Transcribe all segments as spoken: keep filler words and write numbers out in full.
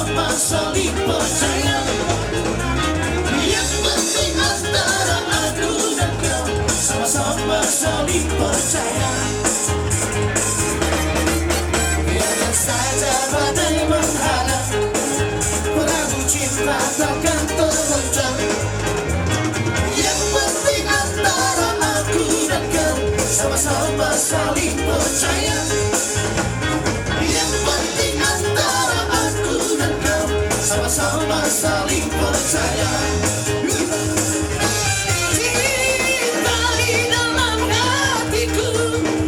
Sama-sama saling percaya. Yang penting antara aku dan kau sama-sama saling percaya. Biarkan saja badai menghadang, perahu cinta takkan tergoncang. Yang penting antara aku dan kau sama-sama saling percaya. Yang penting antara aku dan kau sama-sama saling percaya. Cinta di dalam hatiku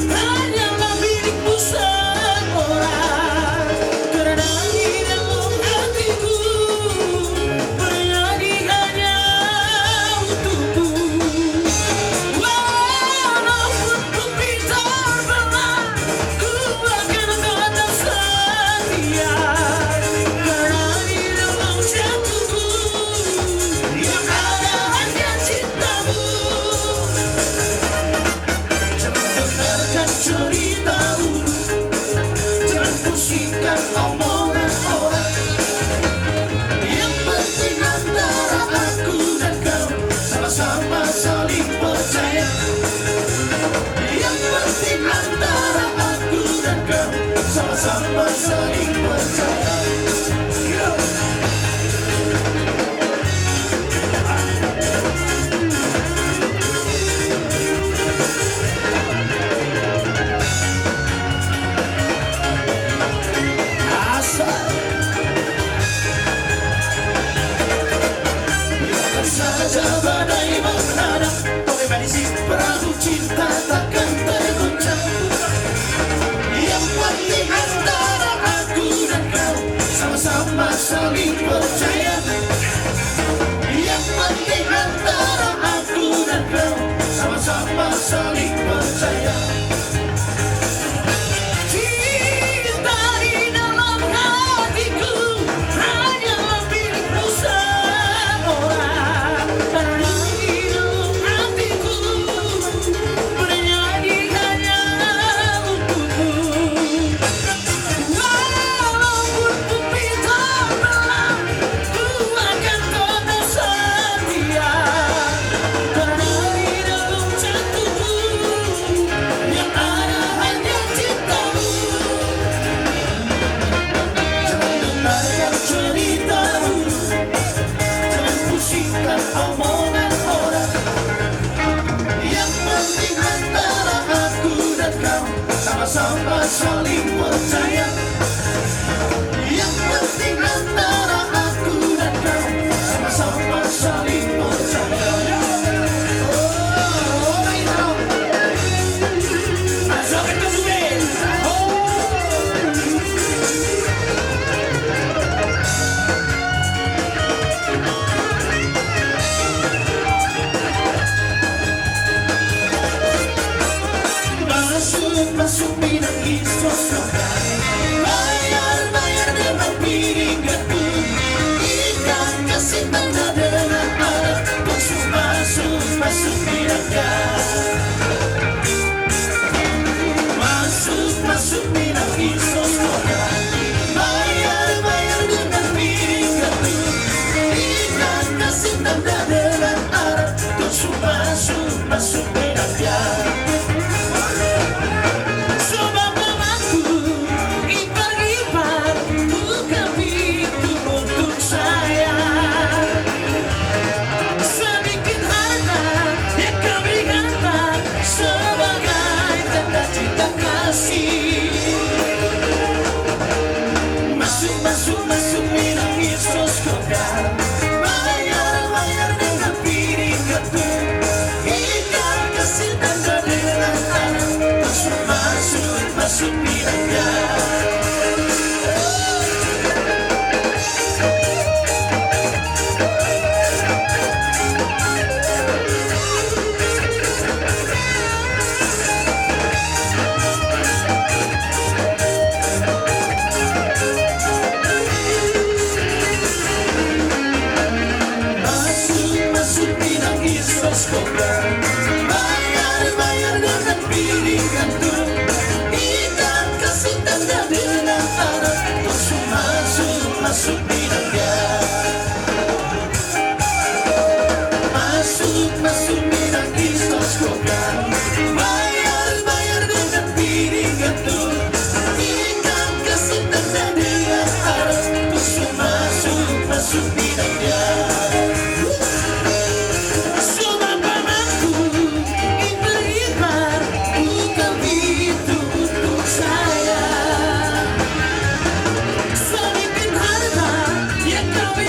hanyalah milikmu seorang. Karena di dalam hatiku bernyanyi hanya untukmu. Walaupun bumi terbelah, ku akan tetap setia. Karena di dalam janjiku yang ada hanya cintamu. Jangan dengarkan cerita buruk, jangan pusingkan omongan orang. Yang penting antara aku dan kau sama-sama saling percaya. Yang penting antara aku dan kau sama-sama saling percaya. Asal. Biarkan saja badai menghadang, kau memang di sini, perahu cinta takkan tergoncang. Yang penting antara aku dan kau sama-sama saling percaya. Yang penting antara aku dan kau sama-sama saling percaya. Cinta di dalam hatiku hanyalah milikmu seorang. Karena di dalam hatiku bernyanyi hanya untukmu. Walaupun bumi terbelah, ku akan tetap setia. Karena di dalam jantungku yang ada hanya cintamu. Jangan dengarkan cerita buruk, jangan pusingkan omongan orang. Yang penting antara aku dan kau sama-sama saling percaya. Yang penting antara aku dan kau sama-sama saling percaya. Oh, oh, oh. Masuk, masuk, pinang istros. Bayar, bayar dengan piring gandum. Ikan kasih tanda dengan adat. Masuk, masuk, masuk, pinang gas. Masuk, masuk, pinang istros. Bayar, bayar dengan piring gandum. Ikan kasih tanda dengan adat. Masuk, masuk, masuk, pinang gas. Sebab pemangku ipar-ipar buka pintu untuk saya. Sedikit harta yang kami hantar sebagai tanda cinta kasih. Masuk, masuk, masuk, pinang istros. Bayar, bayar dengan piring gandum. Ikan kasih tanda dengan adat. Masuk, masuk, masuk, pinang gas. Masuk, masuk, pinang istros. Bayar, bayar dengan piring gandum. Ikan kasih tanda dengan adat. Masuk, masuk, Masuk, masuk, minang di sos kokan. Bayar, bayar dengan piring gandum. Ikan kasih tanda dengan arang. Masuk, masuk, masuk, minang ya. Sobat pamanku, ipar-ipar, buka pintu untuk saya. Sanikin harta yang kau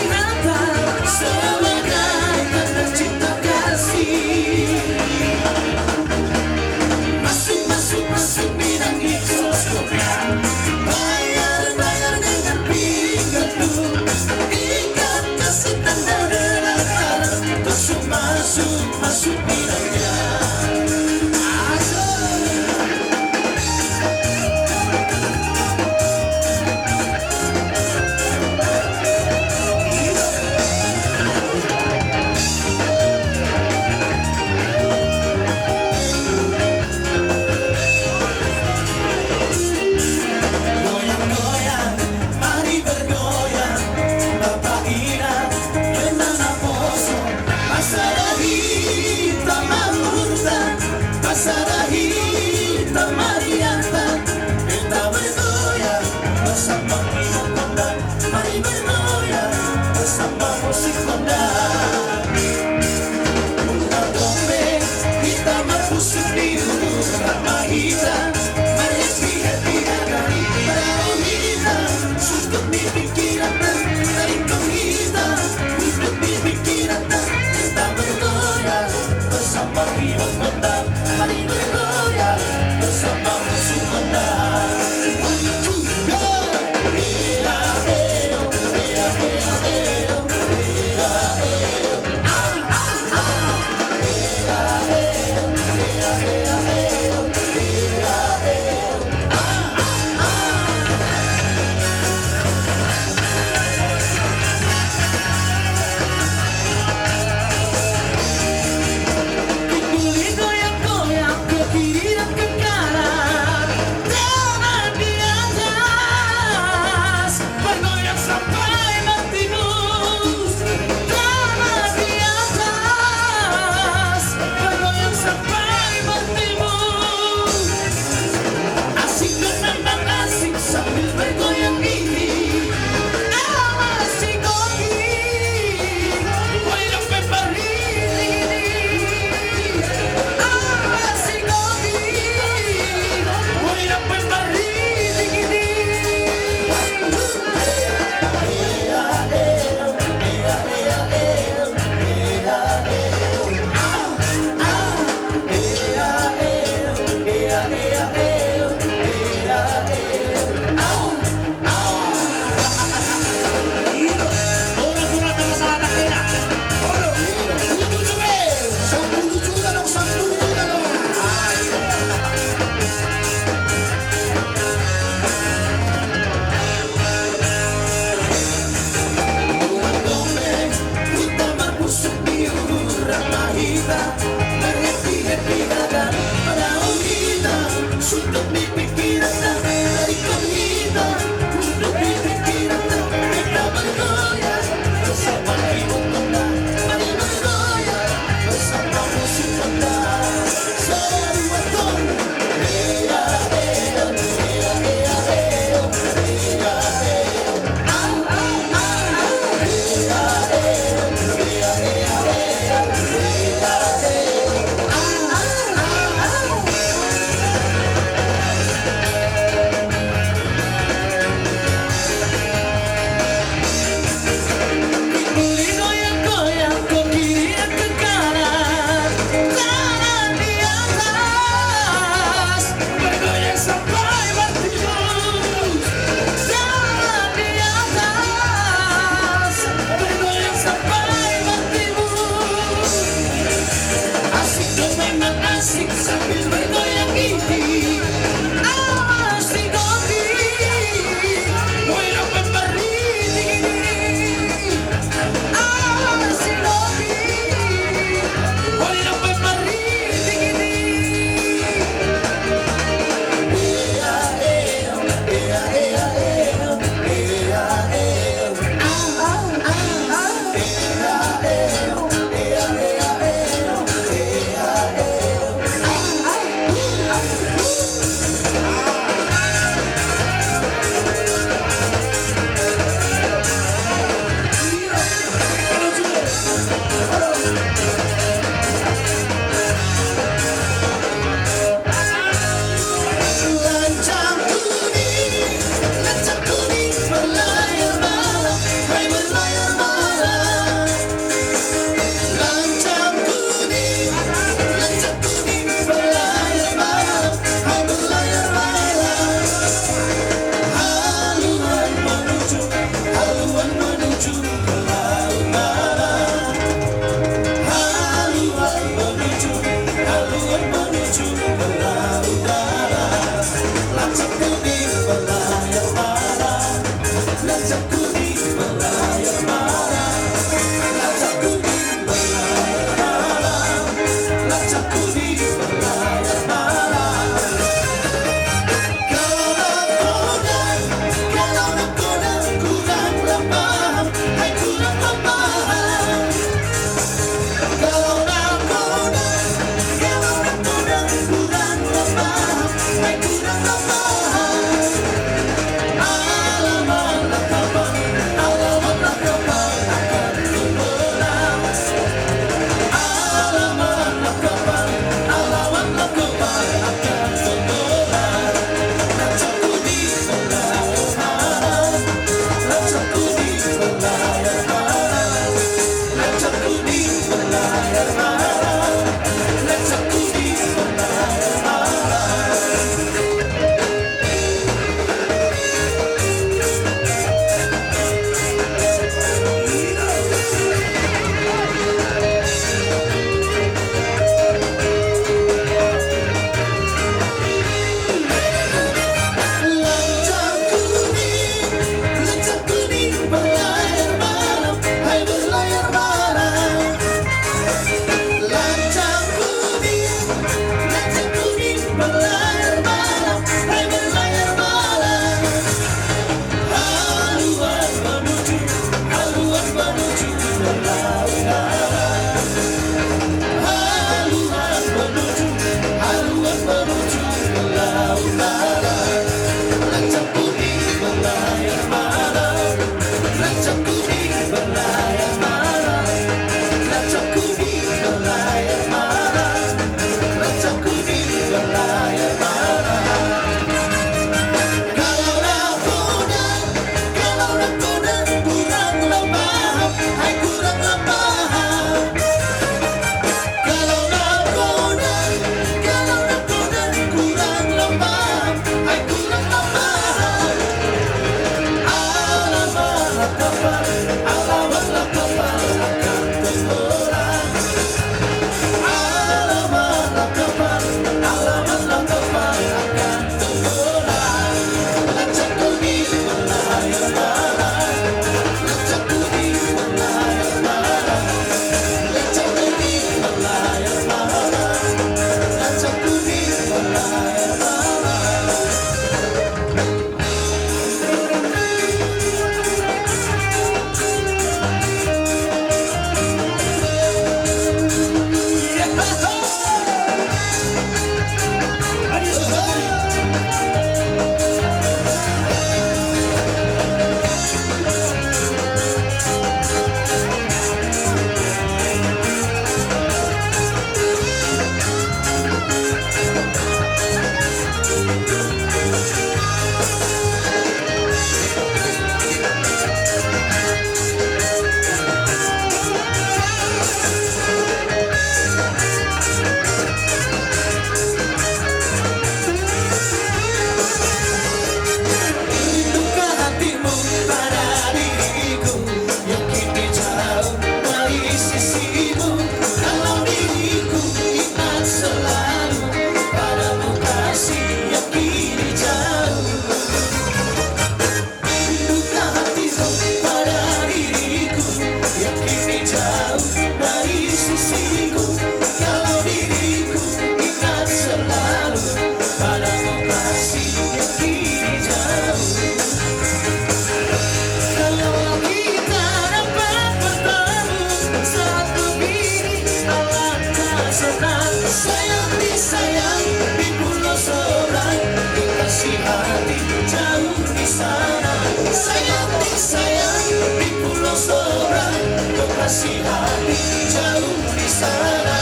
Sayang di Pulau Sorang, kau kasih hati jauh di sana.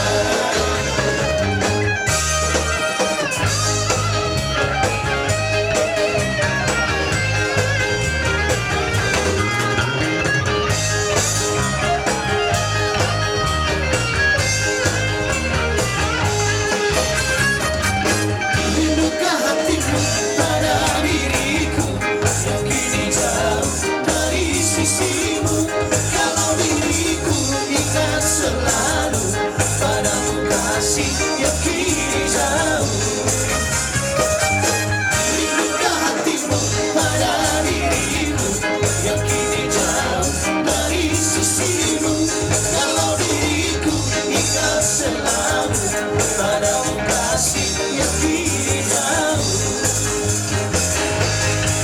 Rinduka hatiku pada diriku yang kini jauh dari sisimu. Kalau diriku ingat selalu padamu, kasih yang kini jauh. Rinduka hatimu pada dirimu yang kini jauh dari sisimu. Kalau diriku ingat selalu padamu, kasih yang kini jauh.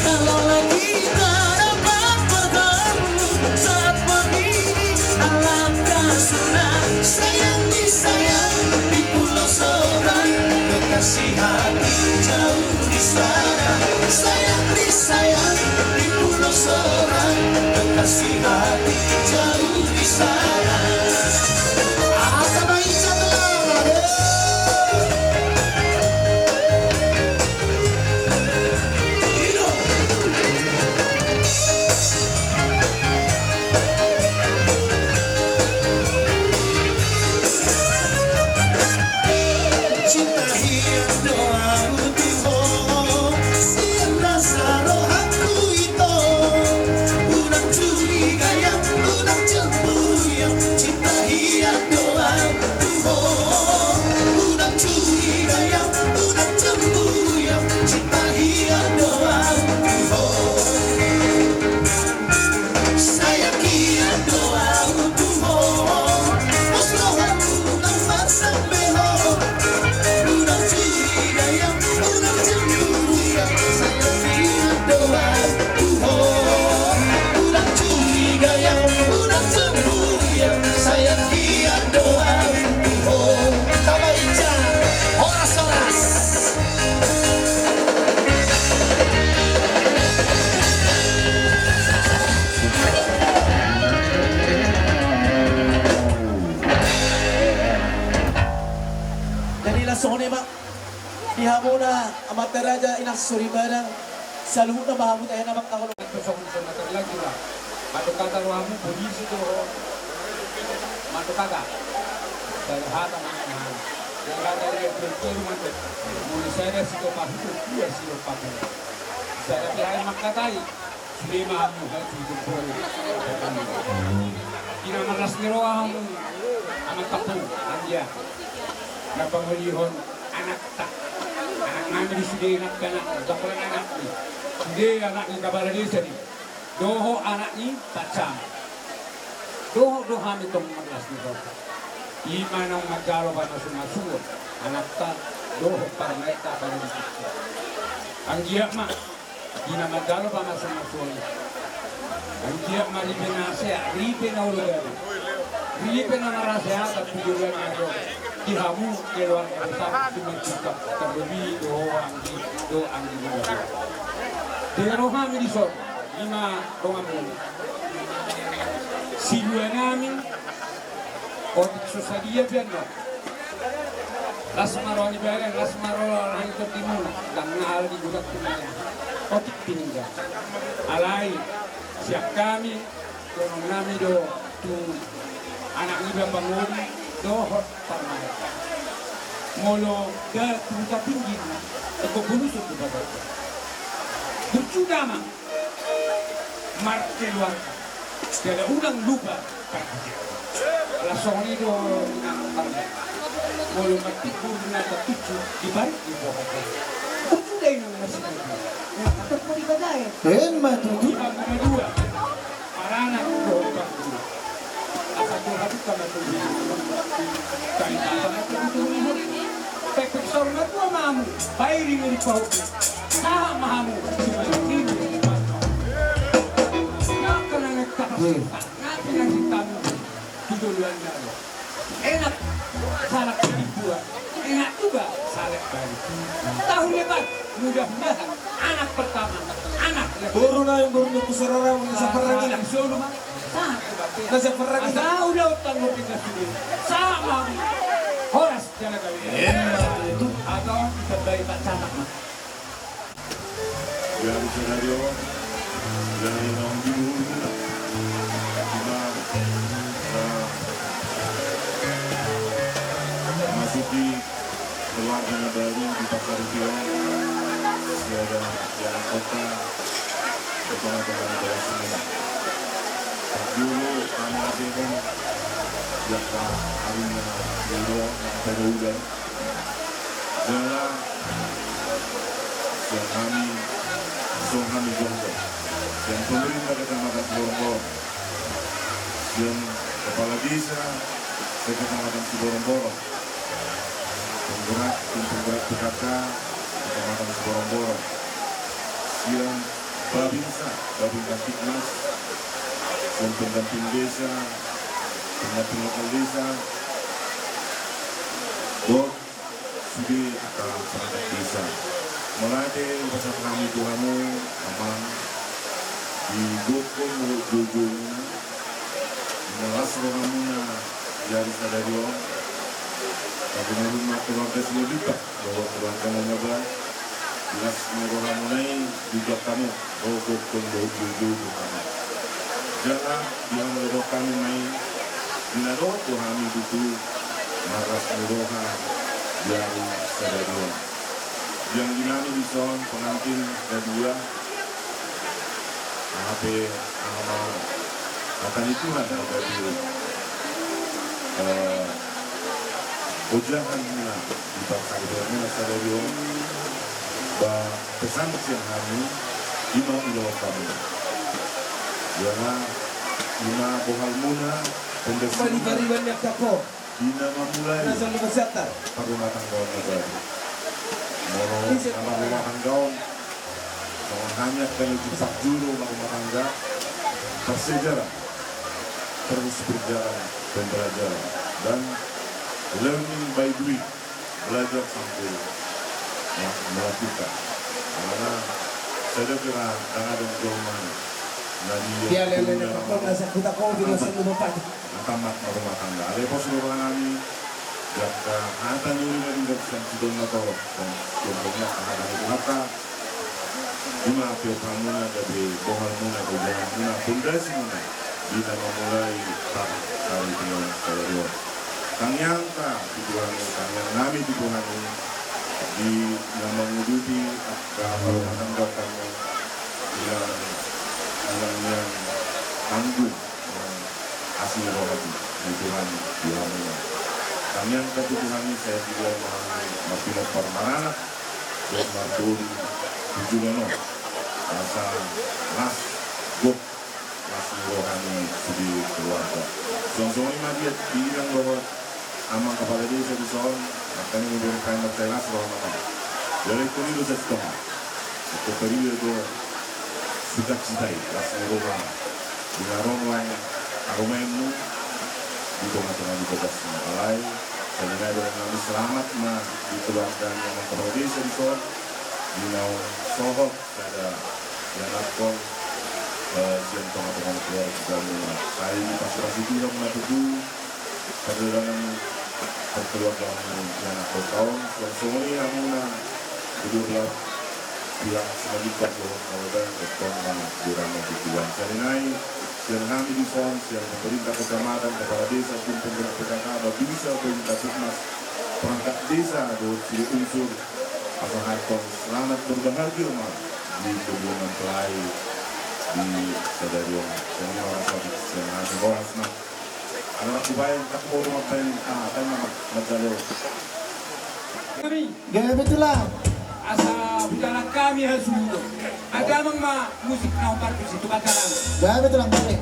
Kalau lagi tak dapat bertemu saat begini, alangkah senang. Sayang di, sayang di Pulau Sorang, kekasih hati jauh di sana. Sayang di, sayang di Pulau Sorang, kekasih hati jauh di sana. Apa baik satu lama, eh. Cinta hian do ahu tu ho, sian rasa rohangku i do. Unang curiga ya, unang cemburu ya, cinta hian do ahu tu ho. Unang curiga ya, unang cemburu ya, cinta hian do ahu tu ho. Sayang hian do ahu tu ho, pos rohangku nang marsampe ho. Unang curiga ya, unang cemburu ya, sayang hian do ahu tu ho. Unang curiga ya, unang cemburu ya, sayang hian do ahu tu ho. Tama ica. Horas, horas. Jadi laos songon i ma di hamuna amanta raja, inang soripada, saluhutna ma hamu tahe na mangkaholongi. Mandok hata rohamu, polisi do ho. Mandok hata. Dari hata mana hata. Dari hata dia berpikir mantap. Muni saya sudah paham, dia sudah paham. Saya kira mangkatai. Sude ma hamu hati jempol. Di na marlas ni roha hamu. Amanta pung, anggia. Na pangolihon anakta. Anak nami di sude, anak, anak, anak ni. Sude anak ni kapala desa ni. Dohot anak ni pansam. Dohot do hami tong marlas ni roha. I ma naung manjalo pamasumasuon anakta dohot parumaenta pada di. Anggiat ma di na manjalo pamasumasuon i. Anggiat ma ripe na sehat, ripe na olo gabe, ripe na marhaseatan tu joloan na ro. Di hamu keluarga besar Simanjuntak, terlebih dohot anggi, dohot anggi. Di rohami dison, i ma donganmu. Silua nami, otik so sadia pe annon. Las ma roha ni badan, las ma roha ni tondimuna, ndang na ala di budak tu maya. Otik pininggan. Alai, sian hami, dohonon nami do tu anak niba pangoli dohot parumaen. Molo da tu huta tinggi, toko bulusun tu badan. Burju damang. Markeluarga. Jala unang lupa parhatian. Ala songon i do inang parmata. Molo martimbur na tartuju di barit ni boha. Uju da inang na sinadu. Nang atur po di bagae. Emma tutu. Ima dua. Paranak dohot partua. Asa tu hatuta ma tu. Tali tata ma tu tu. Pepek saur matua ma hamu. Pairing ni pahopi. Sahat ma hamu. Cuma ini. Maka nang tapas. Nanti nanti tamu. Tujuan dari. Enak. Salak di buah. Enak juga. Salak baru. Tahu lebat. Mudah-mudahan. Anak pertama, anak. Boru na, boru na, pusara ramu, na saparang ina. Solu ma. Satu, Bang. Na saparang ina. Asa udah utang ngopi ka sude. Sama. Horas, jalan kami. Emma tutu. Atau kita bagi Pak Camat, Mas. Jadi sadari on, jadi naung di ulu na. Ima, na, masuki keluarga na baru di Pasaribu on, siada di anak kota, di tengah-tengah negara sini. Dulu kami asing pun, ya, Pak, kami na dulu, yang pada udah. Jala, sian hami, sian hami jonggo. Sian pemerintah Kecamatan Siborongborong. Sian kepala desa, se-Kecamatan Siborongborong. Penggerak, tim penggerak P K K, Kecamatan Siborongborong. Sian Babinsa, Babin Kamtibmas. Sian pendamping desa, pendamping lokal desa. Dohot sude angka perangkat desa. Mauliate hupasahat hami tu hamu, Amang, di gokhon dohot joujoumuna, di na las rohamuna di ari sadari on. Mangulahon ma keluarga Simanjuntak dohot keluarga Mamaban, di las ni rohamuna i diuduti hamu. Dohot gokhon dohot joujou tu hami. Jala di hamu dohot hami ma i, di na dohot do hami tutu marlas ni roha di ari sadari on. Di anggi nami dison pengantin na dua, aha pe, aha ma, hata ni Tuhan na gabe, eh, ojahan na di parsahiton na sadari on, ba pesan sian hami, ima ulaon hami. Jala ima bohalmuna, pondasi. Ima di pariban ni angka ho. Di na mamulai. Na solu basiatar. Parrumatanggaon na baru. Molo na parrumatanggaon. Songon hami angka na jumpa juru marrumah tangga, persejarah, terus berjalan pembelajaran dan learning by doing, belajar sambil me-, melakukan. Alana sada pe ra dang adong jolma na di. Dia lele na sakuta kopi na solu bapati. Na tamat marrumah tangga. Alai pos do roha nami, jala hata ni uli na denggan sian sijolma torop, dan jolma torop, hata ni Tuhanta, ima pe hamuna gabe bohalmuna, gabe bohalmuna, pondasimuna, di na mamulai parsahiton sadari on. Tangiangta tu Tuhan i, tangiang nami tu Tuhan i, di na manguduti angka parrumah tangga hami, di na, di na nian tanggung. Asi roha ni Tuhan di hamuna. Tangiangta tu Tuhan i, sai di dia ma hami marpinompar maranak dohot marboru tu joloan on. Asa las gok, las ni roha ni sude keluarga. Songon i ma di inang dohot amang kepala desa dison, makanya memberi kami percaya las roha mata. Jadi kami dosa setengah. Itu tadi itu sukacita i, las ni roha. Di na ro nuaeng harumaenmu di tonga-tonga ni bagasmu. Alai, sai nunga dohonon nami selamat ma di keluarga ni amang kepala desa dison, di naung sohot sada ianakhon, eh, sian tonga-tonga ni keluargamuna. Sai dipasupasuhi Tuhan ma tutu pardalanan parkeluargaan ni ianakhonta on, songon i hamuna, kedua belah pihak, Simanjuntak dohot Mamaban, dohot ma di ramo tujuan. Sai nai, sian hami dison, sian pemerintah kecamatan, kepala desa, tim penggerak P K K, Babinsa, Babin Kamtibmas, perangkat desa, dohot sude unsur, pasahathon selamat berbahagia ma di kedua mempelai di sadari on. Songon i ma rasa sian hami, horas ma. Anak dibaen, tak mau rumah baen, ah, kan nama, manjalo. Kami. Gabe tulang. Asa budalan kami hasu. Ada amang ma musik na parkusi tu batalan. Gabe tulang, gabe.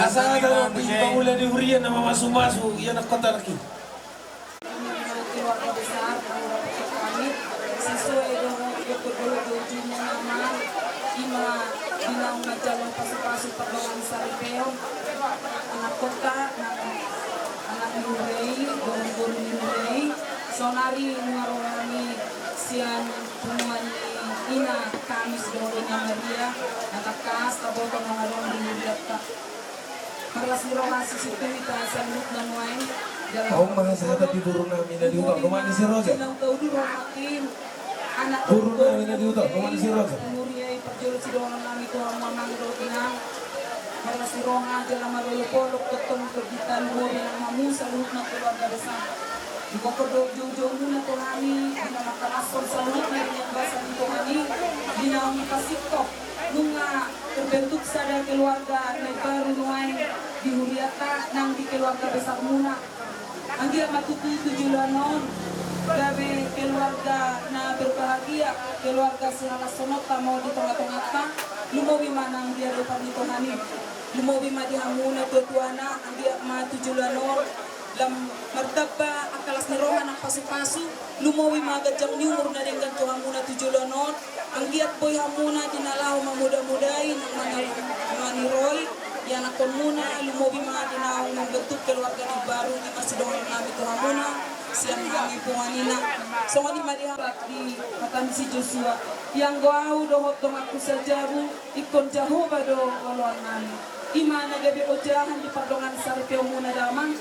Asa tahu di pangula di huria na mamasumasu, ia na kota lagi. Keluarga besar, keluarga besar kami, sesuai dengan jodoh-jodoh nama, ima di naung manjalo pasupasu pardongan saripeon, anak kota, anak ni huria i, boru-boru ni huria i, saonari nunga ro hami sian punguan ni ina Kamis dohot ina Maria, na tangkas taboto na adong di hurianta. Marlas ni roha sisinturi ta saluhutna nuaeng. Au ma hasahatan di boru nami na di huta, Omak ni si Roja. Boru nami na di huta, Omak ni si Roja. Parjolo sidohonon nami tu hamu amang dohot inang. Marlas ni roha jala marolopolop tongtong tu hita, lumobi nang hamu saluhutna keluarga besar. Digokhon do joujou muna tu hami, di na mangkalashon saluhutna di na basa ni Tuhan i, di naung pasingkop nunga terbentuk sada keluarga na baru nuaeng di hurianta nang di keluarga besar muna. Anggiat ma tutu tu joloan on gabe keluarga na berbahagia, keluarga sihalashononta ma on di tonga-tonganta. Lumobi ma nang di adopan ni Tuhan i. Lumobi ma di hamu na tua-tuana, anggiat ma tu joloan on lam martamba angka las ni roha nang pasu-pasu, lumobi ma ganjang ni umur na denggan tu hamuna tu joloan on, anggiat boi hamuna di na laho mamuda-mudai nang mana-, maniroi ianakhonmuna, lumobi ma di naung membentuk keluarga na baru, i ma sidohonon nami tu hamuna sian hami punguan ina. Songon i ma di ha-, di hata ni si Josua, ianggo ahu dohot donganku sajabu, ingkon Jahowa do oloan nami. I ma na gabe ojahan di pardongan saripeonmuna damang.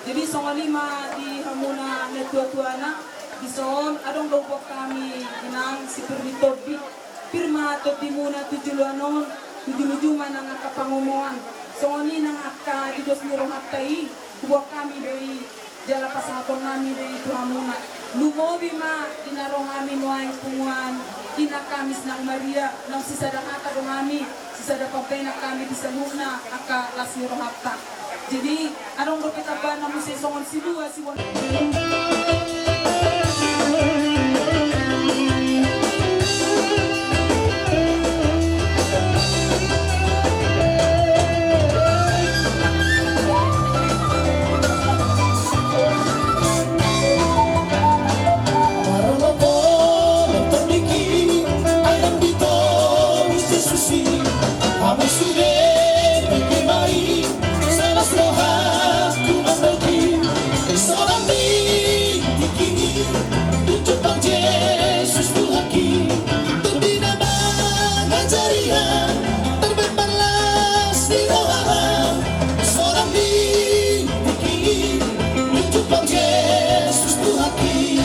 Jadi songon i ma di hamuna na tua-tuana, dison adong do huboan hami inang si pir ni tondi. Pir ma tondimuna tu joloan on, tu julu-julu ma nang angka pangomoan. Songon i nang angka di dos ni rohanta i, huboan hami do i. Jala pasahaton nami do i tu hamuna. Lumobi ma di na ro hami nuaeng punguan ina Kamis nang Maria, naung sisada hata do hami, sisada pambahenan hami di saluhutna angka las ni rohanta. Jadi, adong dope tambana muse songon silua siboan. Marolopolop tondingki, ai lam ditobus Jesus i, hamu sude pe ma i, salas rohangku mandok i, sonang di tingki i, tunjukkan Jesus Tuhanki, Tondi na mangajari hami, tarbebas las ni roha hami, sonang di tingki i, tunjukkan Jesus Tuhanki.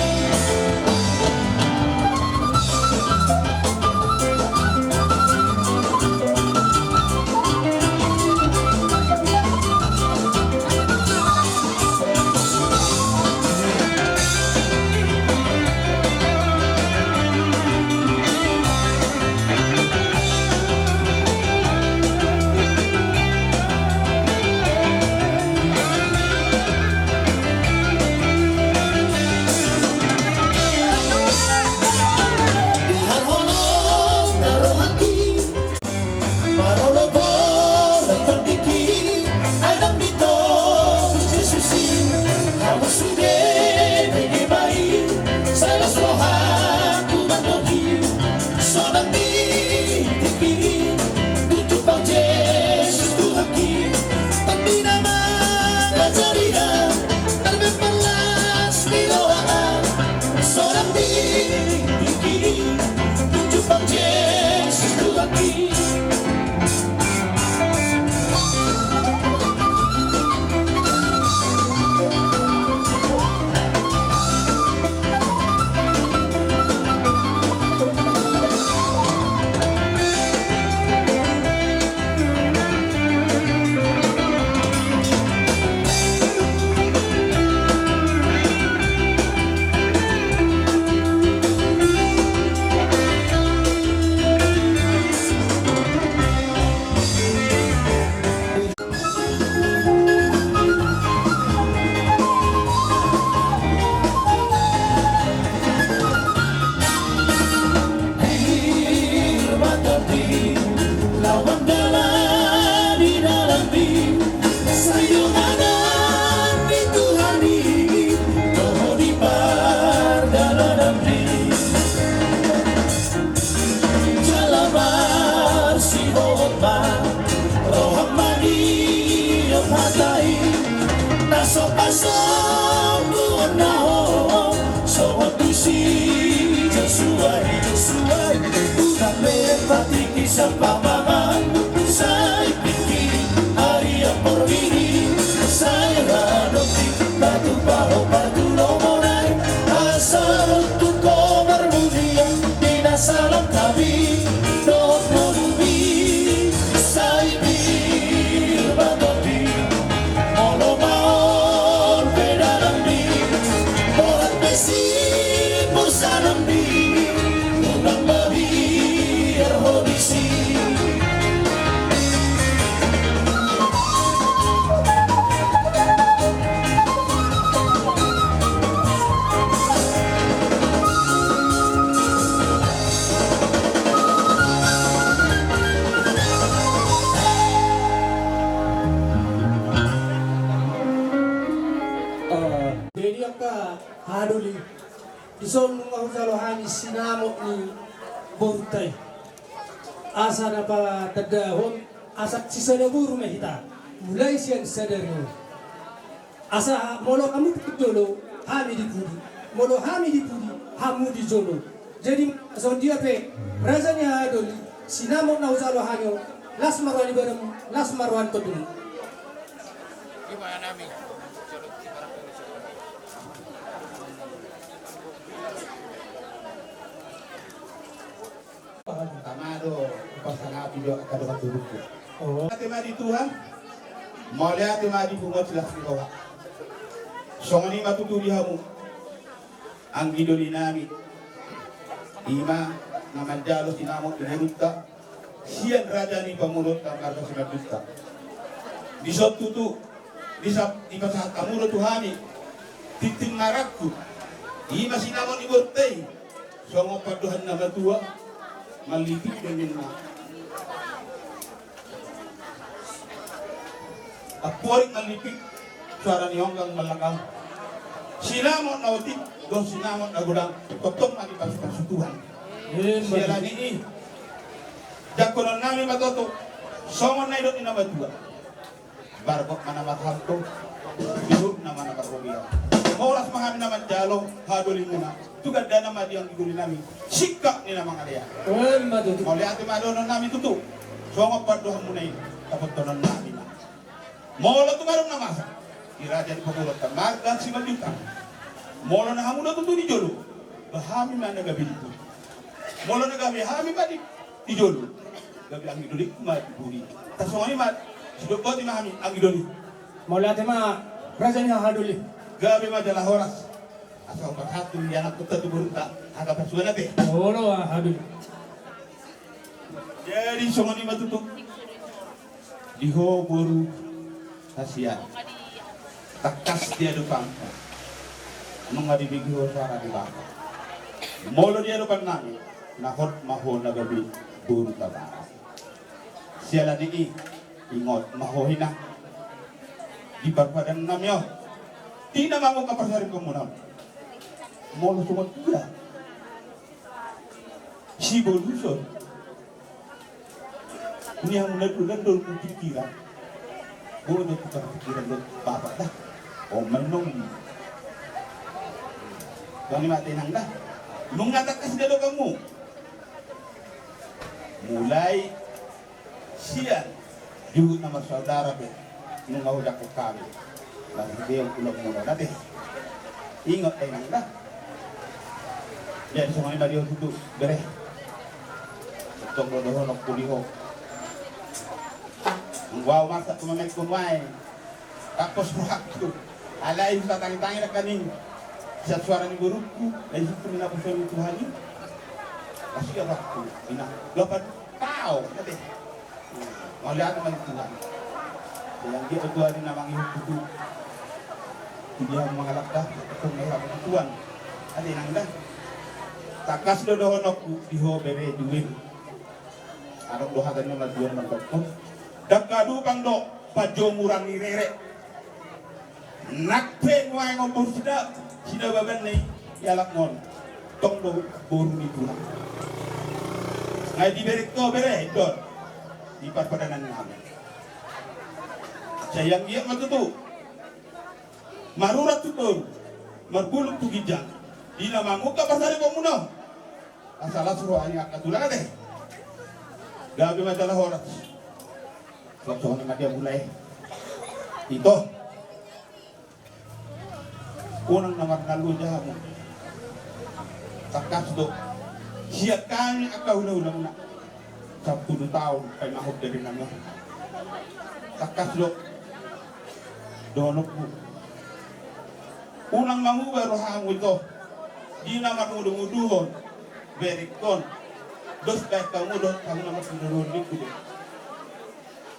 Pamangan sai pingki, arian portibi sai radoti, batu paho partulomonan, asa tu ho marmulia di na salangkami dohot ngolumi. Sai pir batoti, molo maol pe dalangmi, borat pe sipur sanangmi, unang mabiar ho disi. Jadi angka hahadoli, dison nunga hujalo hami sinamot ni borunta i. Asa na patandahon asa sisada boru ma hita, mulai sian sadari on. Asa molo hamu di jolo, hami di pudi. Molo hami di pudi, hamu di jolo. Jadi songon dia pe, raja ni hahadoli, sinamot na hujalo hami on, las ma roha ni badanmu, las ma roha ni tondimi. Tama do hupasangapi jo angka dongan tubuku. Mauliate ma di Tuhan, mauliate ma di punguan silas ni roha. Songon i ma tutu di hamu anggi doli nami, i ma na manjalo sinamot ni borunta sian raja ni pamoruonta marga Simanjuntak. Dison tutu, disa-, dipasahat hamu do tu hami tintin marangkup, i ma sinamot ni borunta i. Songon pandohan na matua, mallipik do ninna. Amporik mallipik, suara ni onggang mallanggang. Sinamot na otik dohot sinamot na godang, tongtong ma dipasupasu Tuhan. Siala ni i, jangkonon nami ma tutu, songon na nidok ni na matua. Bargok ma na marhalto, dihut nama na marrobian. Horas ma hami na manjalo hahadolimuna, tu gandana ma di anggi doli nami, singkat ni na mangalean. Mauliate ma dohonon nami tutu, songon pandohanmuna i, tapotonon nami ma. Molo tung adong na masa di raja ni pamoruonta marga Simanjuntak, molo na hamu do tutu di jolo, ba hami ma na gabe di pudi. Molo na gabe hami ma di, di jolo, gabe anggi doli ma di pudi. Tarsongon i ma, sidok boti ma hami anggi doli. Mauliate ma raja ni hahadoli. Gabe ma jala horas. Asa hupasahat tu ianakhonta tu borunta, angka pasupasu na pe. Olo hahadoli. Jadi songon i ma tutu. Di ho boru hasian, tangkas diadopanku, nunga dibege ho suara ni bapa. Molo di adopan nami, na hot ma ho na gabe boru tabaras. Siala ni i, ingot ma ho inang, di parpadanan nami on, di na mangungkap parsaripeonmuna on. Molo songon dia siboluson ni hamuna do, ndang dong pikiran. Boi do tukar pikiran dohot bapak da. Omen nong. Songon i ma ate inang da. Nunga tangkas diadopanmu. Mulai sian juhut na marsaudara pe, nunga hujangkon hami. Marhite ulaonmuna on ate. Ingot da inang da. Jadi songon i ma di ho tutu bere. Tong do dohononku di ho. Anggo ahu marsak tu mamengkon wae. Tapos rohangku. Alai husatangitangi nangkaning sian suara ni borungku, na isungkun ni naposo ni Tuhan i. Asi rohangku inang. Lopan tao ate. Mauliate ma di Tuhan. Sai anggiat do Tuhan i na mangihut tutu. Di dia mangalap da, tong na hira tu Tuhan. Ate inang da. Tangkas do dohononku di ho bere Juwel. Adong do hata ni na tuan mandokkon. Ndang adupang do panjomuran ni rere. Nang pe nuaeng on boru sida, sida baban na i ialap on. Tong do boru ni Tuhan. Nunga dibereng ho bere, indon. Di parpadanan nami. Sai anggiat ma tutu. Marurat tu toru. Marbulung tu ginjang. Di na mangungkap parsaripeonmuna on. Asa las roha ni angka tulang ate. Gabe ma jala horas. Songon i ma di hamuna i. Ito. Unang na marngalualuan hamu. Tangkas do. Sian hami angka hulahulamuna. Sampulu taon paima hot dari nama. Tangkas do. Dohononku. Unang manguba rohamu ito. Di na marmudu-muduhon. Berengkon. Dos baen hamu dohot hamu na marmudu-muduhon lingku do.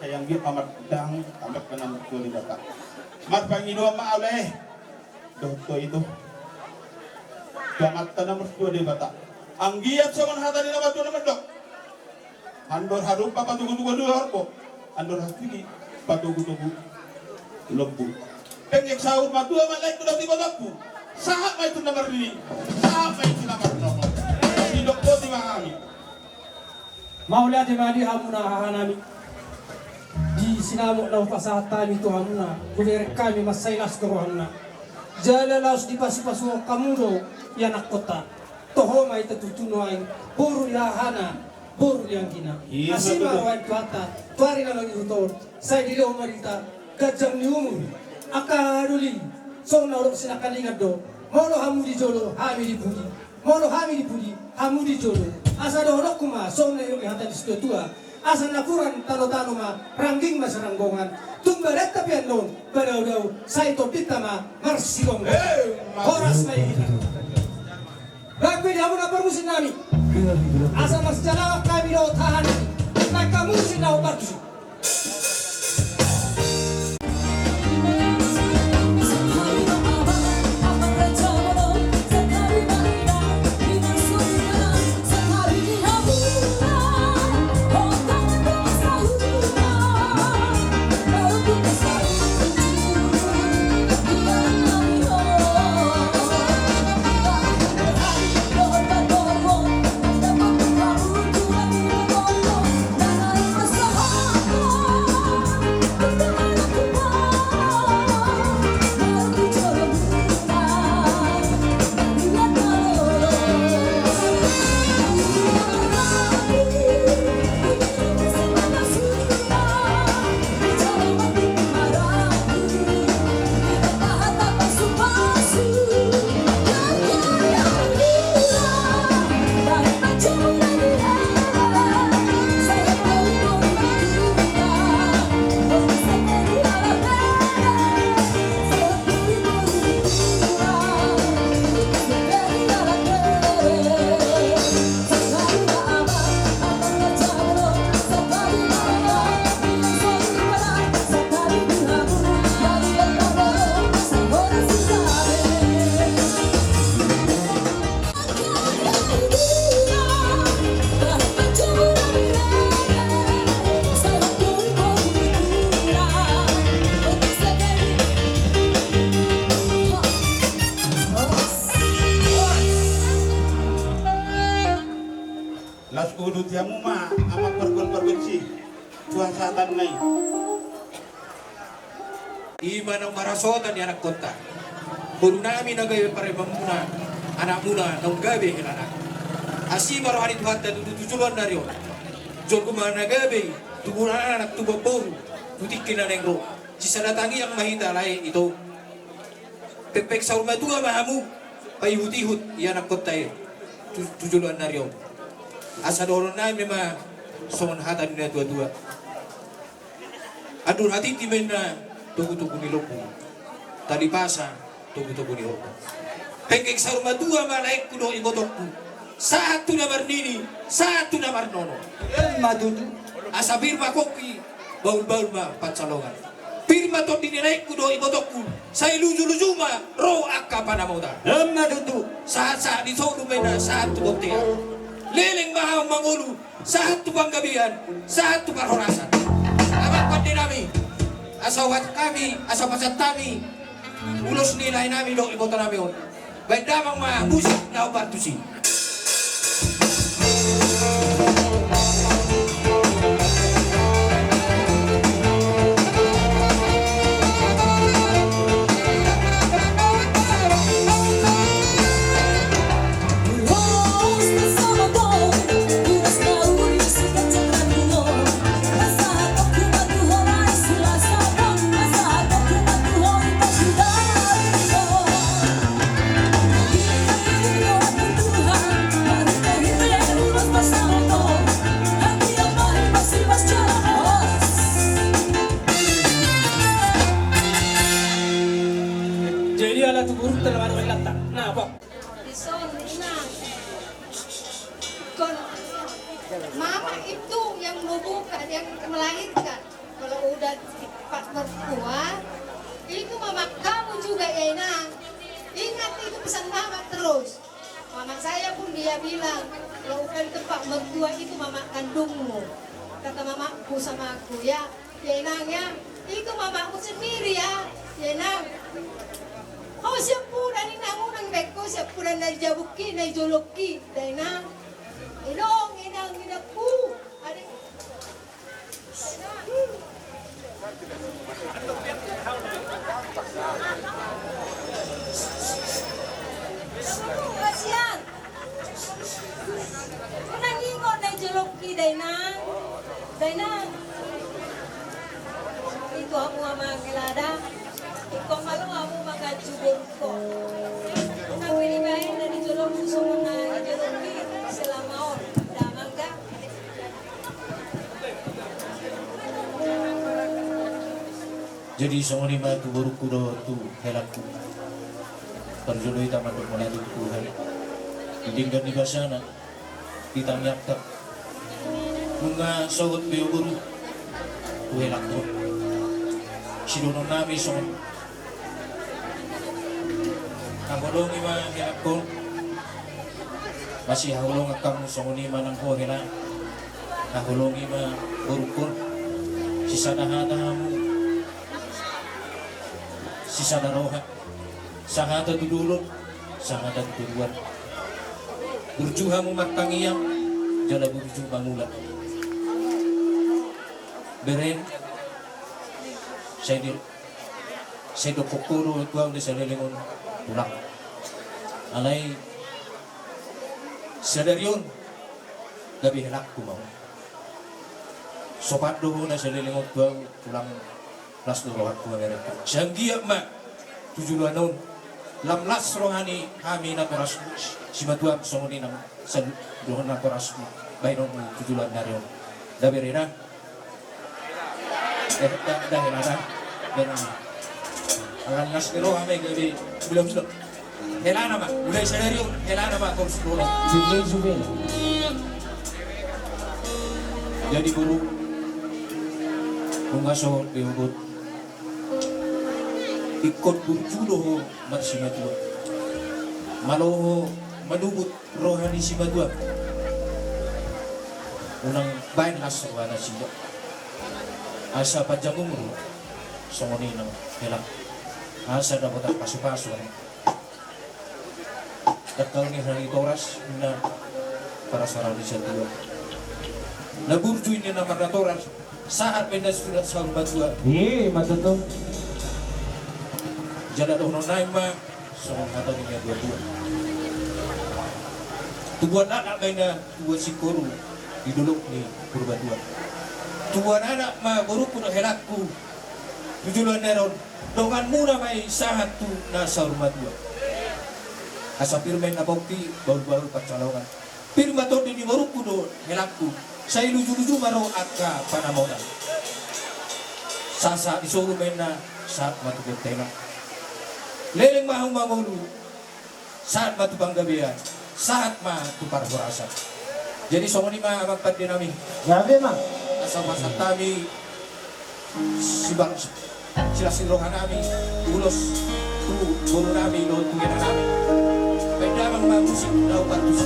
Sai anggiat ma martandang, Amanta na martua Debata. Marpangidoan ma au lae. Dohot ho ito. Tu Amanta na martua Debata. Anggiat songon hata ni na matua na mandok. Andor hadumpang patogu-togu do horbo. Andor hasigi patogu-togu lombu. Penggeng saur matua ma laengku dohot ibotongku. Sahat ma i tu na marnini. Sahat ma i tu na marnono. Didok boti ma hami. Mauliate ma di hamuna hahanami. Di sinamot na hupasahat hami tu hamuna, hubereng hami mansai las do rohamuna. Jala laos dipasupasu hamu do ianakkonta. Toho ma hita tutu nuaeng, boru ni hahana, boru ni anggina. Asi ma roha ni Tuhanta, tu ari na mangihut on, sai dilehon ma di hita ganjang ni umur. Angka doli, songon na hudok sinangkalingan do, molo hamu di jolo, hami di pudi. Molo hami di pudi, hamu di jolo. Asa dohononku ma, songon na nidok ni hata ni situatua. Asa napuran tanotano ma, rangging ma saranggongan. Tung badan ta pe annon, badaodao, sai tondinta ma, marsigomgoman. Horas ma i hita. Bahen pe di hamu na parmusik nami. Asa marsijalahan hami dohot hahanami. Bahen hamu musik na hombar tusi. Laos huuduti hamu ma amang pargual pargonsi tu hasahatanna i. I ma naung marhasohotan ianakkonta. Borunami na gabe parumaenmuna, anakmuna naung gabe helanami. Asi ma roha ni Tuhanta tutu tu joloan ni ari on. Jolma na gabe tubuan anak, tubuan boru tu tingki na naeng ro. Sisada tangiang ma hita lae ito. Pengpeng saur matua ma hamu paihutihut ianakkonta i tu, tu joloan ni ari on. Asa dohononnami ma songon hata ni natuatua. Andor hatiti ma inna togutogu ni lombu. Tali pasa togutogu ni horbo. Pengkeng saur matua ma laengku dohot ibotongku. Sahat tu na marnini, sahat tu na marnono. Emma tutu. Asa pir ma kongki, bahulbahul ma pansalongan. Pir ma tondi ni laengku dohot ibotongku. Sai lujuluju ma ro angka panamotan. Emma tutu. Sahatsahat ni solu ma inna sahat tu bontean. Leleng ma hamu mangolu. Sahat tu panggabean, sahat tu parhorasan. Amang pandenami, asa hupasahat hami, asa hupasahat hami ulos ni laenami dohot ibotonami on. Baen damang ma musik na hombar tusi. Terbaru lagi datang. Nah, Bang. Dison, Inang. Kon, mama itu yang membuka, yang melahirkan. Kalau udah cepat mertua, itu mama kamu juga, ya, Inang. Ingat itu pesan mama terus. Mama saya pun dia bilang, "Kalau udah di tempat mertua itu mama kandungmu," kata mamaku sama aku, ya. Ya, Inang, ya. Itu mamamu sendiri, ya. Ya, Inang. Ho siampudan, Inang, unang baen ho siampudan na di jabungki, na di jolongki, da, Inang. Inang, Inang, Inangku. Adek. Kasian. Unang ingot na di jolongki, da, Inang. Da, Inang. Itu hamu amang hela da. Ingkon malo hamu manganju borungkon. Unang be dibaen na di jolongmu songon na di jolongki selama on. Da, amang da. Jadi songon i ma tu borungku dohot tu helangku. Parjolo hita mandok mauliate tu Tuhan di denggan ni basana, di tangiangta. Nunga sogot be ho boru tu helangku. Sidohonon nami songon Haholongi ma helangkon. Masihaholongan hamu songon i ma nang ho hela. Haholongi ma borungkon. Sisada hata hamu, sisada roha. Sahata tu dolok, sahata tu toruan. Burju hamu martangiang jala burju mangula. Bere, sai di Sai dokkon ho do tu ahu na saleleng on tulang. Alai sadari on gabe helangku ma ho. Sopat do ho na saleleng on tu ahu tulang. Las do rohangku, bere. Sai anggiat ma tu joloan on lam las roha ni hami natorasmu, simatuam songon i nang saluhut natorasmu bahenonmu tu joloan ni ari on. Da, bere, da. Eh, da, da, hela da. Bere. Alai las ni roha ma i gabe mula-mula. Hela nama, mulai sadari on, hela nama, kau sudah. Jadi boru, nunga sogot be ho boru. Ingkon burju do ho marsimatua. Malo ho manubut roha ni simatua. Unang baen las roha nasida. Asa panjang umur songon i nang hela. Asa dapotan pasu-pasu. Dangkal ni hali toras, ninna parasarana ni satua. Na burju ninna marnatoras, sahat ma ninna suda saur matua. Ima tutu. Jala dohonon nami ma songon hata ni natua-tua. Tubuan anak ma ninna tubuan singkoru di dolok ni Purbatua. Tubuan anak ma borungku dohot helangku tu joloan ni ari on, donganmuna ma i sahat tu na saur matua. Asa pir ma ninna pongki, bahul-bahul pansalongan. Pir ma tondi ni borungku dohot helangku, sai luju-luju ma ro angka panamotan. Sahat-sahat ni soru ma ninna, sahat ma tu bontean. Leleng ma hamu mangolu, sahat ma tu panggabean, sahat ma tu parhorasan. Jadi songon i ma amang pande nami. Gabe ma. Asa pasahat hami sibar silas ni roha nami ulos tu boru nami dohot tu ina nami. Baen damang ma musik na upartus.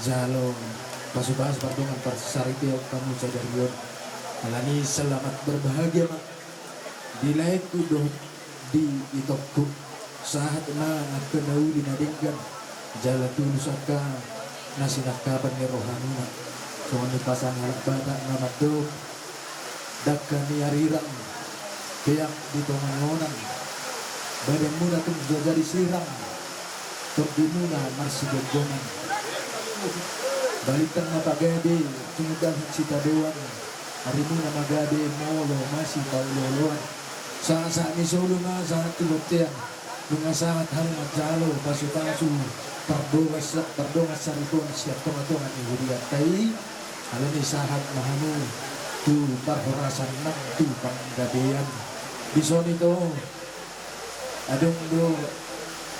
Jalo pasu-pasu pardongan parsaripeon hamu sadari on. Alani selamat berbahagia ma di laengku dohot di itongku. Sahat ma angka na uli na denggan jala tulus angka na sinangkapan ni rohamuna. Songon i pasahat halak Batak na mandok: Dangka ni arirang, peang di tonga ni onan, badanmuna tung so jadi sirang, tondimuna marsigomgoman. Balintang ma pagabe, tung dapot sitadoan, arimuna ma gabe molo masipaolo-oloan. Sahat-sahat ni solu ma sahat tu bontean. Nunga sahat hamu manjalo pasu-pasu pardongan sa-, pardongan saripeon sian tonga-tonga ni hurianta i. Alani sahat ma hamu tu parhorasan nang tu panggabean. Dison ito, adong do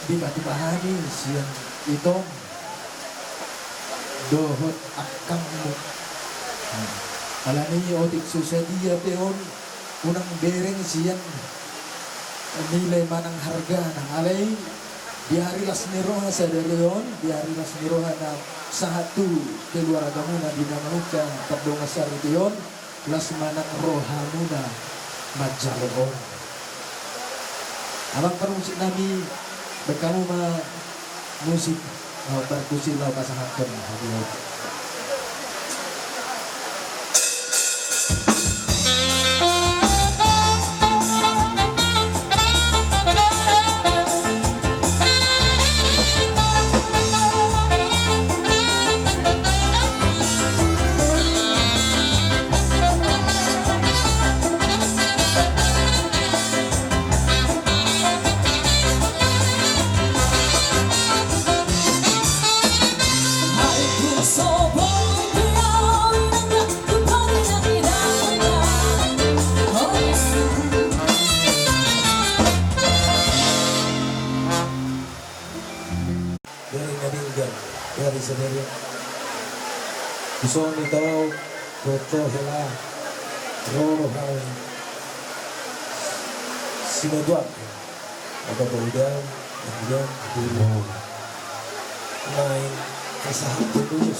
dipatupa hami sian itong dohot angkangmu. Alani otik so sadia pe on, unang bereng sian nilai manang hargana. Alai di ari las ni roha sadari on, di ari las ni roha na sahat tu keluargamuna di na mamungka pardongan saripeon, las manang rohamuna manjalo on. Amang parmusik nami, baen hamu ma musik, na parkusi laho pasahathon hadiah. Dari na denggan, dari sadari on. Dison ito, boto hela, ro roha ni simatuangku. Apa kau udah, udah, udah. Naeng pasahat tu Tuhan.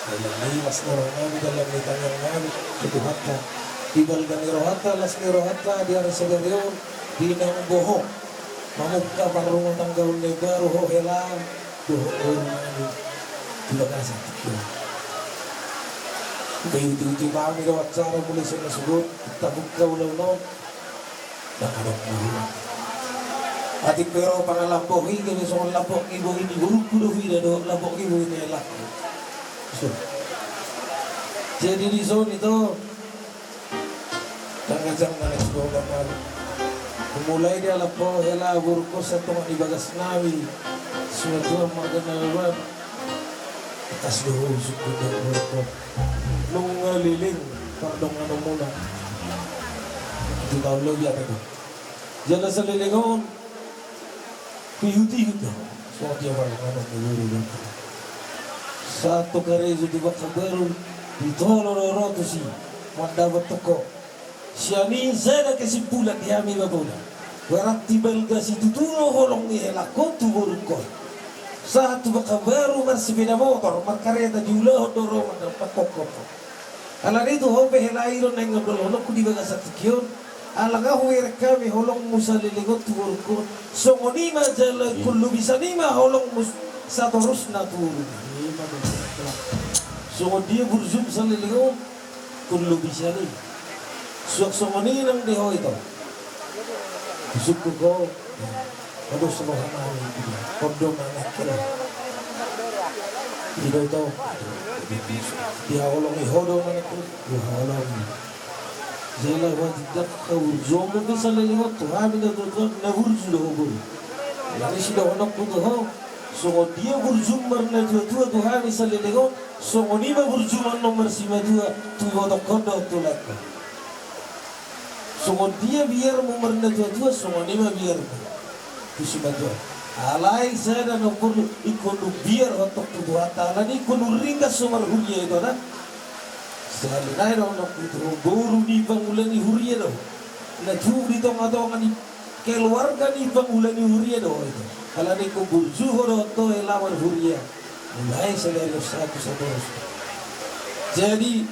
Dalam ni las ni roha nami, dalam ni tangiang nami tu Tuhanta. Di balga ni rohanta, las ni rohanta, di ari sadari on, di naung bohong mamungka parrumah tanggaon na imbaru, ho hela dohot boru nami di bagasan tingki on. Diuti-uti hami do acara mulai sian na sogot, tapungka ulaon on, ndang adong na hurang. Atik pe ro pangalambok i, gabe songon lambok ni bohi ni borungku do huida dohot lambok ni bohi ni helangku. So. Jadi dison ito, Tangajang na naeng sibola malu. Mulai di alap ho hela borungkon sian tonga ni bagas nami. Suat Tuhan marga na baban. Atas dohot suku dohot borungkon. Nunga leleng pardonganonmuna. Itu taon lobi apa itu? Jala saleleng on. Pihut-ihut do. Songon dia marga na baban. Sahat tu karejo tu Bakan Baru, di tolo do ro tusi, mandapothon ho. Sian i sada kesimpulan di hami ma poda. Berarti balga situtu do holong ni helangkon tu borungkon. Sahat tu Bakan Baru marsepeda motor, markareta diulahon do ro mandapothon ho. Alani i tu ho pe hela i do naeng hambolononku di bagasan tingki on. Ala nga hubereng hami holongmu saleleng on tu borungkon. Songon i ma jala ingkon lobi sian i ma holongmu satorusna tu borungkon. Songon dia burjum saleleng on, ingkon lobi sian i. Suang songon i nang di ho ito. Husungkun ho. Aduh, selalu hana ini. Kondo mana kira. Ido to. Dia holong i ho do mana kira. Dia holong i. Jala wajib dak kaburjuonmu pe saleleng on tu hami na tua-tua na burju do ho boru. Jadi sidohononku tu ho. Songon dia burjum marnatua-tua tu hami saleleng on. Songon i ma burjum annon marsimatua tu ibotohon dohot tu laengkon. Songon dia biarmu marnatua-tua, songon i ma biarmu tu simatua. Alai sada na porlu, ingkon dung biar ho tong tu Tuhanta, alani ingkon ringgas so marhuria ito da. Sahali nai do na boru ni pangula ni huria do. Na tubu di tonga-tonga ni keluarga ni pangula ni huria do ito. Alani ingkon burju ho dohot ho hela marhuria. Mulai sadari on sahat tu satorus. Jadi,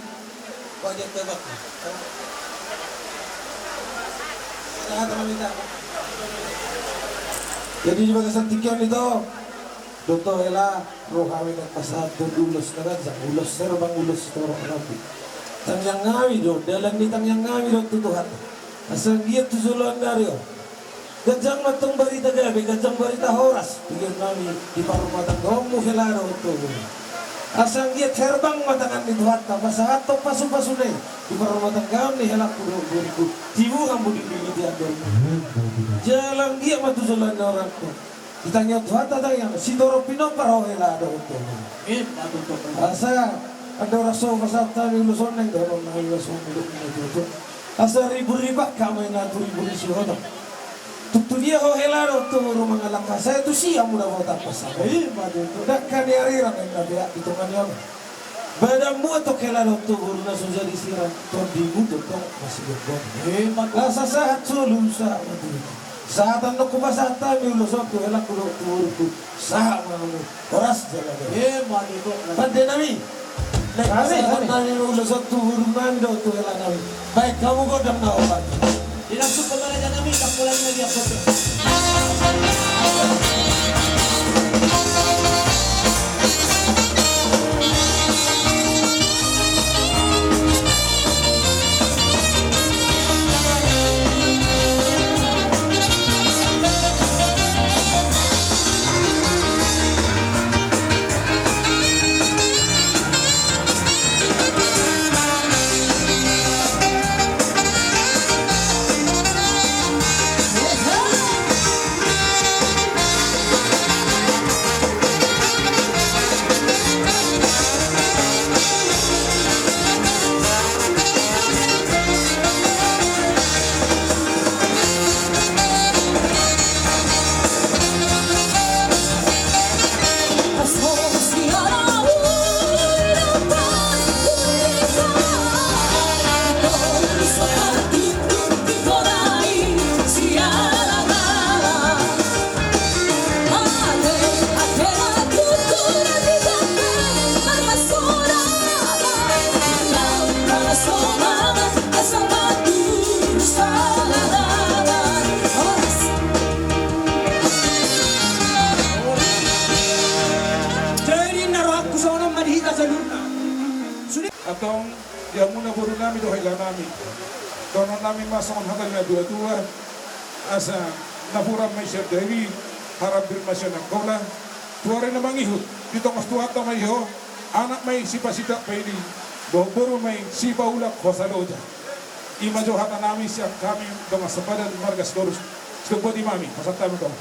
jadi di bagasan tingki on ito, dohot hela, ro hami na pasahathon ulos na ganjang, ulos herbang, ulos sitorop rambu. Tangiang nami do, dalan ni tangiang nami do tu Tuhanta. Asa anggiat tu joloan ni ari on, ganjang ma antong barita gabe, ganjang barita horas, tingki on nami di parrumatanggaonmu hela dohot boru. Asa anggiat herbang ma tangan ni Tuhanta pasahathon pasupasuna i di parrumatanggaon ni helangku dohot boruku. Tibu hamu di bibit ni andormu. Jala anggiat ma tu joloan ni ari on antong, ditangihon Tuhanta tangiang, sitorop pinompar ho hela dohot boru. Asa andorang so pasahat hami ulos on, naeng dohonon nami ulos on, ulos on. Asa ribur riba hami na tu ribur ni sihoto. Tung tu dia ho hela dohot tu boru mangalangka, sai tusi hamu na botang pasama. Ima tutu. Ndang haniariran na peak di tonga ni on. Badanmu antong hela dohot tu boru na so jadi sirang, tondimu tongtong masih gomgom. Ima tutu. Asa sahat solu, sahat ma tutu. Sahat annon hupasahat hami ulos on tu helangku dohot tu boruku. Sahat ma hamu. Horas jala gabe. Ima tutu. Pande nami. Nami, nami. Sahat nami ulos on tu boru nami dohot tu hela nami. Baen hamu gondang na opat. Di langsung pemaraja nami, tak mulai lagi apa tu. Jadi na rohangku songon on ma di hita saluhutna. Sude. Antong, di hamuna boru nami dohot hela nami, dohonon nami ma songon hata ni natuatua, asa napuran ma i sian daging, harambir ma i sian angkola, tu ari na mangihut, ditongos Tuhanta ma i ho, anak ma i sipasidang paidi, dohot boru ma i sipaulak hosa loja. Ima jo hata nami sian hami dongan sapadan marga Sitorus. Sitopoti ma hami, pasahat hami tu ho.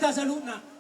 hita saluhutna.